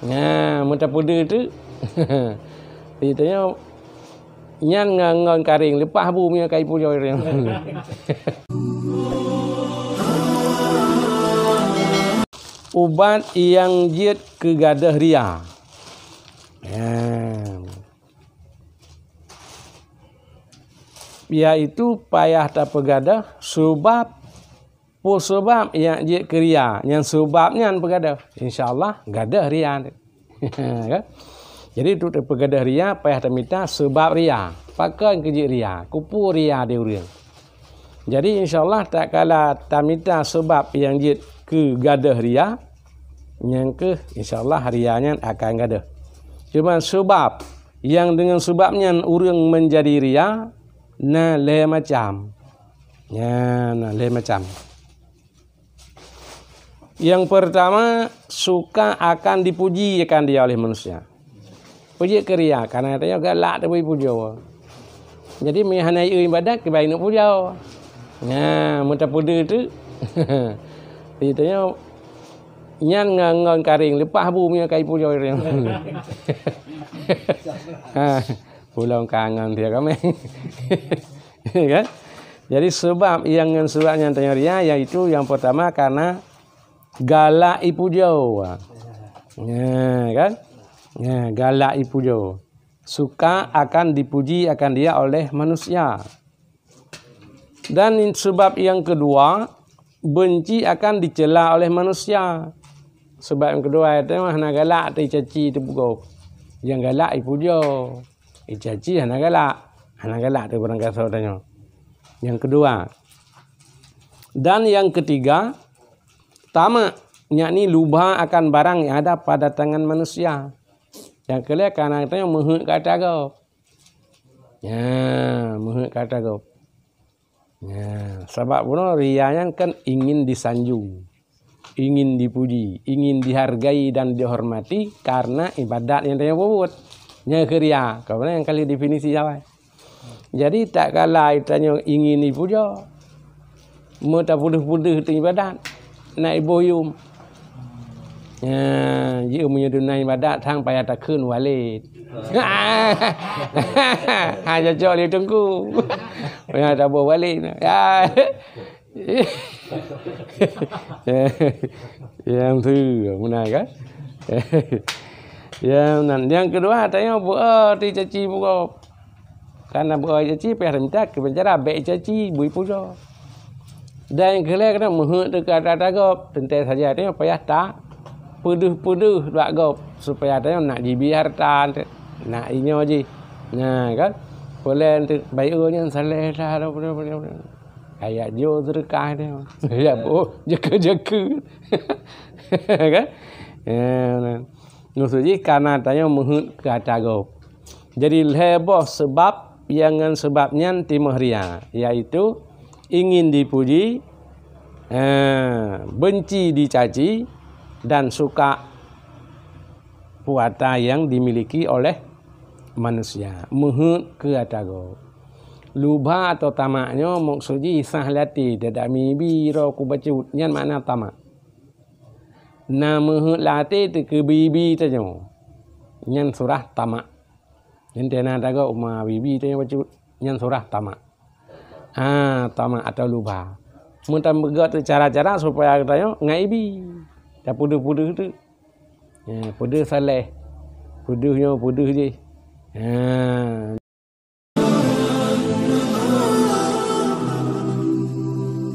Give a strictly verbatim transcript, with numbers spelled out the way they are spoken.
Nah, meuta peudeuh tu. Itu nyo nyan ngon, ngon karing leupah bu meunyoe kai pujoe tu. Ubat nyang jeuet keu gadôh ria. Nah. Yaitu payah tapeugadôh seubab, peue seubab nyang jeuet keu ria, nyang seubab nyan peugadôh. Insya Allah gadôh ria. Kan? Jadi untuk tapeugadôh ria payah tamita seubab ria. Pakon keu jeuet ria? Keupeue ria di ureuëng? Jadi insya Allah tatkala tamita seubab nyang jeuet keu gadôh ria, nyang keuh insya Allah ria nyan akan gadôh. Cuma seubab nyang deungon seubab nyan ureuëng meunjadi ria na lhée macam. Nya, na lhée macam. Nyang peurtama, suka akan dipuji akan dia oleh manusia. Peue jeuet keu ria, karena tanyoe galak teubri pujoe. Jadi meunyoe hana eu ibadat, kiban neuk pujoe. Nya, meuta peudeuh tu. Di tanyoe nyan ngon, ngon karing leupah bu meunyoe kai pujoe. Ha, pulang kangen dia kami. Kan? Jadi seubab nyang ngon seubab nyan tanyoe ria, yaitu nyang peurtama karena galak ipujoe. Nya, kan? Nya, galak ipujoe. Suka akan dipuji akan dia oleh manusia. Dan seubab nyang keudua, beunci akan dicela oleh manusia. Seubab nyang keudua, itu hana galak teucaci teupeugah. Nyang galak ipujoe. Icaci hana galak. Hana galak teupeugah tanyoe. Nyang keudua. Dan nyang keutiga, tamak, yakni luba akan barang yang ada pada tangan manusia. Nyang keulhée kana tanyoe meuheuet keu atra gob. Nya, meuheuet keu atra gob. Nya, sabab bunoe ria nyan kan ingin disanjung, ingin dipuji, ingin dihargai dan dihormati karena ibadat nyang tanyoe peubuet. Nya keuh ria, ka bunoe nyang kali definisi awai. Jadi tatkala tanyoe ingin ipujoe, meutapeudeuh-peudeuh teuh ibadat, na iboh yum. Nya, jeuet meunyoe duna ibadat sang payah takheun walét. Ha cocok lé teungku. Payah taboh walét. Ya. Nyang tu meunan kan? Nyang nan, nyang keudua tanyoe beu teucaci bugob. Kana beu caci payah mita keu penjara, bék caci bui pujoe. Dan nyang keulhée kana meuheuet teuka atra-atra gob, teuntée saja tanyoe payah tapeudeuh-peudeuh bak gob supaya tanyoe nak jibi harta, nak inyoe jih. Nah kan? Peulén teuh bayeue nyan saleh dah. Kayak jo seudeukah dia. Ya, oh, jeuke-jeuke. Kan? Ya, nah. Maksud jih kana tanyoe meuheuet keu atra gob. Jadi lhée boh seubab nyang ngon seubab nyan timoh ria, yaitu ingin dipuji, eh, benci dicaci, dan suka puata yang dimiliki oleh manusia. Meuheuet keu atra gob. Luba atau tamak nyoe maksud jih sah lé até, dak mibi ro ku bacut, nyan makna tamak. Na meuheuet lam até teuh keu bibi tanyoe. Nyan surah tamak. Nyan teuh na tagob uma bibi tanyoe bacut. Nyan surah tamak. Ha, tamak atau luba. Meutameugot teuh cara-cara supaya tanyoe ngai bi. Tapeudeuh-peudeuh teuh. Ya, peudeuh saleh. Peudeuh nyoe, peudeuh jih. Ha,